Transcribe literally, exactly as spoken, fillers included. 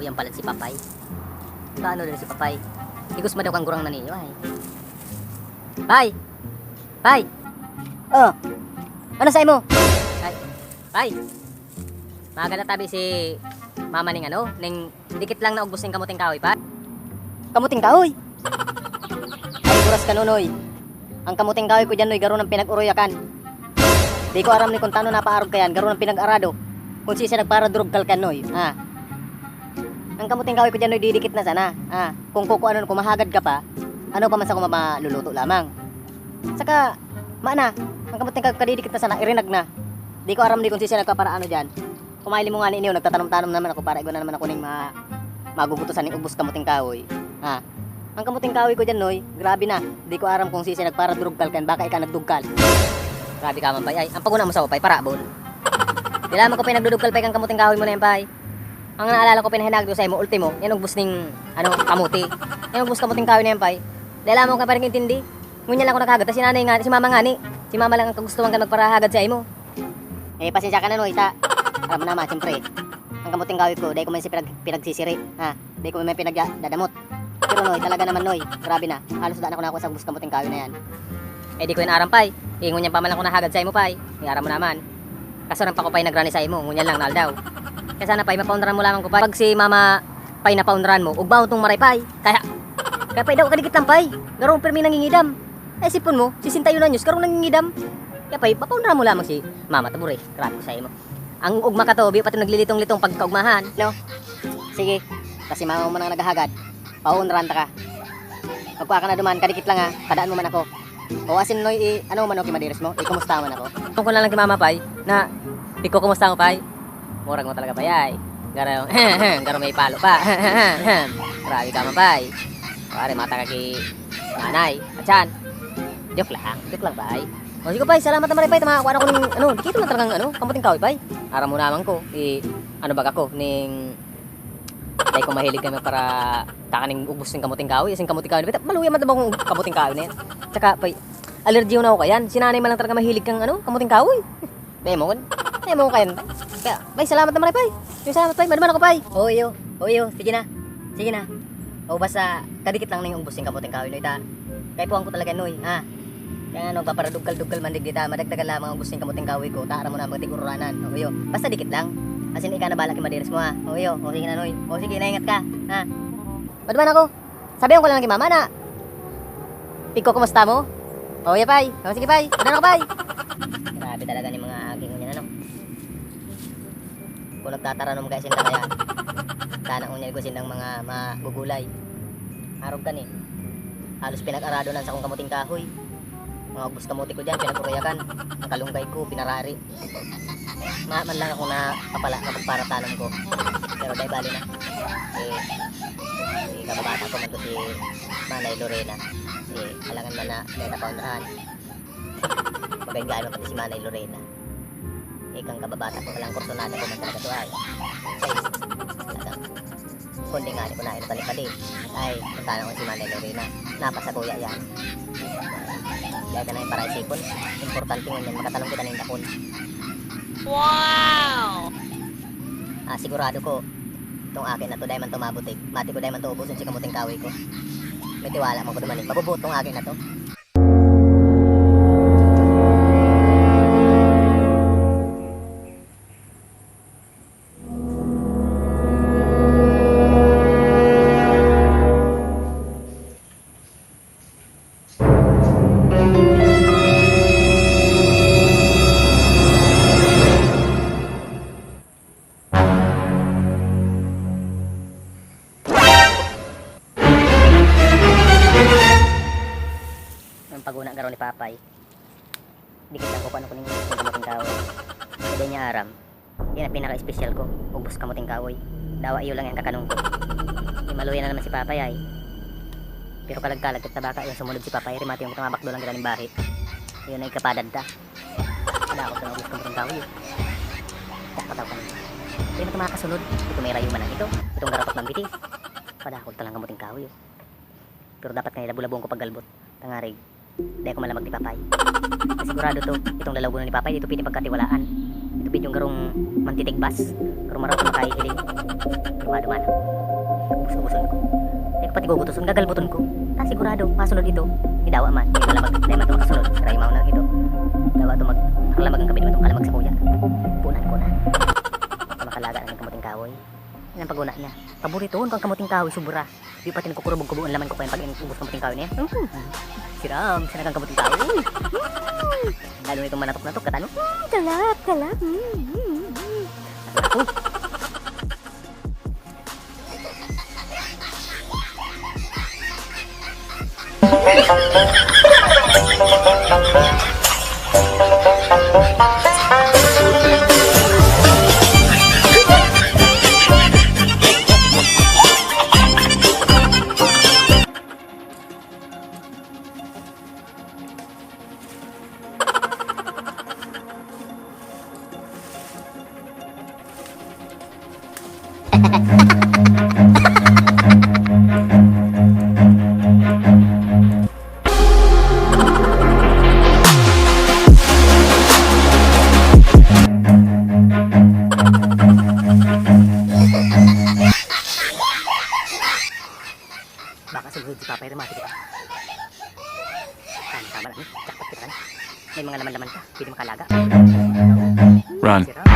Yan pala si Papay. Kaano din si Papay? Igos madaw kang gurang na niyo ay. Pay! Pay! Oh! Ano sa imo? Pay! Pay! Magala tabi si mama ning ano, ning dikit lang na ugbos ning kamuting kahoy, pa? Kamuting kahoy? Ay, buras ka, Nonoy. Ang kamuting kahoy ko dyan, Noy, garo nang pinag-uruyakan. Di ko aram ni kung tano napaarog ka yan, garo nang pinag-arado. Kung siya nagparadrog kal ka, Noy, ha? Ang kamuting kahoy ko dyan, Noy, didikit na sana, ha? Kung kukuanon ko, mahagad ka pa, ano pa man sa kumamaluluto lamang. Saka, maana, ang kamuting kahoy kadidikit na sana, irinag na. Di ko aram, Noy, kung siya nagpaparaano dyan. Kumaili mo nga ni Inyo, nagtatanom-tanom naman ako para igwa na naman ako ning ma-, magugutusan ning ubos kamuting kahoy. Ha? Ang kamuting kahoy ko dyan, Noy, grabe na. Di ko aram kung sisay nagparadurugkal kan, baka ika nagdugkal. Grabe ka man, Pay. Ay, ang paguna mo sa upay, parabon. Di lamang ko, Pay, nagdudugkal, Pay, kan kamuting kahoy mo na yan, Pay. Ang naalala ko, Pay, na hinagad ko sa imo, ultimo, yan ugbos ning, ano, kamuti. Yan ugbos kamuting kahoy na yan, Pay. Di lamang ko, Pay, nag-intindi. Ngunyan lang ako nakahagad, ta si nanay nga, si mama nga ni. Si mama lang ang kagustuhan kan magparahagad sa imo. Eh, pasensya ka na, Noy, ta. Aram mo naman, siyempre. Ang kamuting kahoy ko, dai ko man siya pinag-, pinagsisiri, ha? Dai ko man pinagdadamot. Pero, Noy, talaga naman, Noy, grabe na. Halos daan ako na ako sa ubos kamuting kahoy na yan. Eh, di ko yan aram, Pay. Ingon yan pa man lang ko nahagad sa imo, Pay. Eh, aram mo naman. Kasaran pa ko, Pay, nagrani sa imo. Ngunyan lang na aldaw. Kaya sana, Pay, mapaundaran mo lamang ko, Pay. Pag si Mama, Pay, napaundaran mo, ugbaon tong maray, Pay. Kaya, kaya, Pay, daw kadikit lang, Pay. Garong pirmi nangingidam. Ay, sipon mo, sisenta y un anyos, garong nangingidam. Kaya, Pay, mapaundaran mo lamang si Mama, tabure. Grabe ko sa imo. Ang ugma ka to, biyo pa to naglilitong-litong pagkaugmahan, no? Sige, kasi mama mo nang naghahagad. Pauunran ta ka. Pagkua ka na duman, kadikit lang ha, kadaan mo man ako. O asin, Noy, i-, ano man, okay, madiris mo? Ikumusta man ako? Tungkol na lang kay mama, Pay, na ikukumusta mo, Pay? Murag mo talaga, Pay, ay. Garo, garo may palo pa. Grabe ka man, Pay. Pare, mata ka ki nanay. Atyan. Joke lang, joke lang, Pay. O, sige, Pay, salamat na maray, Pay. Tama, kuha na ko ning, ano, dikit man talagang, ano, kamuting kahoy, Pay. Aram mo naman ko, i-, ano baga ko, ning, dai ko mahilig kami para kakaning ubos ning kamuting kahoy, as in kamuting kahoy. Bita, maluya man taba kung kamuting kahoy na yan. Tsaka, Pay, allergy na ako kayan. Si nanay man lang talaga mahilig kang, ano, kamuting kahoy. Dai mo kun, dai mo kun kayan. Kaya, Pay, salamat na maray, Pay. Yung salamat, Pay. Maduman ako, Pay. Oo, iyo. Oo, iyo. Sige na. Sige na. O, basta, kadikit lang na yung ubos ning kamuting kahoy, Noy, ta. Kaipuhan ko talaga, Noy, ha? Kaya ano, paparadugkal-dugkal man digdi ta, madagdagan lamang ang ubos ning kamuting kahoy ko, ta aram mo na, magtigururanan. O, iyo. Basta dikit lang. Asin ika na bahala ki madiris mo, ha? O, iyo. O, sige na, Noy. O, sige, naingat ka, ha? Paduman ako. Sabihan ko lang ki mama na, pigko, kumusta mo? O, iya, Pay. O, sige, Pay. Paduman ako, Pay. Grabe talaga ni mga aki ngunyan, ano? Kung nagtataranom kayo sinda kaya, sana unya ko sindang mga magugulay. Arog kan eh. Halos pinag-arado na sa kong kamuting kahoy. Mga ubos kamuti ko dyan, pinag-urayakan. Ang kalunggay ko, pinarari. Ma-, man lang ako na kapala kapag para tanom ko. Pero dai bali na. Eh, eh, kababata ko man to si Manay Lorena. Eh, alangan man na may kapaundahan. Magaygayan mo pati si Manay Lorena. Ikang kababata ko palang kursunada ko man talaga to ay. Ay, talagang kundi nga, di ko na ino pali-pali. Ay, punta na ko si Manay Lorena. Napasaguya yan. Kaya ka na yung para isipon. Importante ngunyan, makatanom kita ng dakon. Wow! Ah, sigurado ko, itong akin na to, dai man to mabutig. Mati ko, dai man to ubuson si kamuting kahoy ko. May tiwala man ko duman eh. Mabubuot tong akin na to. Ang paguna garo ni Papay. Dikit lang ko kung ano kuning gusto ng kamuting kahoy. Kaya di niya aram. Yan ang pinaka-espesyal ko. Ugbos kamuting kahoy. Dawa iyo lang ang kakanong ko. Di maluya na naman si Papay ay. Pero kalag-kalag, kat tabaka yan sumunod si Papay. Rimati yung tumabak doon lang kita ng bahi. Yun ay kapadad ta. Wala ako sa ugbos kamuting kahoy. Takataw ka na. Kaya mo ito makakasunod. Ito may rayo man ang ito. Itong garatok ng biti. Padakol talagang kamuting kahoy. Pero dapat nga ilabo-labong ko paggalbot. Tangarig, dai ko malamag ni Papay. Sigurado to, itong lalawgon ni Papay, dito pwede pagkatiwalaan. Tupid yung garong mantitigbas, garong maraot na makahihiling. Dumaduma na. Ubus-ubuson ko. Di ko pati gugutuson, gagalbuton ko. Ta sigurado, masunod ito. Idawa man, di malamag, di man ito makasunod. Saray mao na ito. Dawa ito mag, ang lamag ang gabi naman itong kalamag sa kuya. Punan ko na. Makalaga na yung kamuting kahoy. Yan ang paguna niya. Paborito ko ang kamuting kahoy, sobra. Di pati nagkukurubog-kubo ang laman ko kaya pag ubos kamuting kahoy na yan. Mm. Siram, sinagang kamuting kahoy. Mm. Lalo na itong manatok-natok, katano? Mm, kalap, kalap. Mm, mm, mm. Ako. Baka sumusunod si Papa Hermati, di ba? Tama, tama lang, eh. Jackpot kita, ano? May mga laman-laman ka. Pwede makalaga. Run. Sira.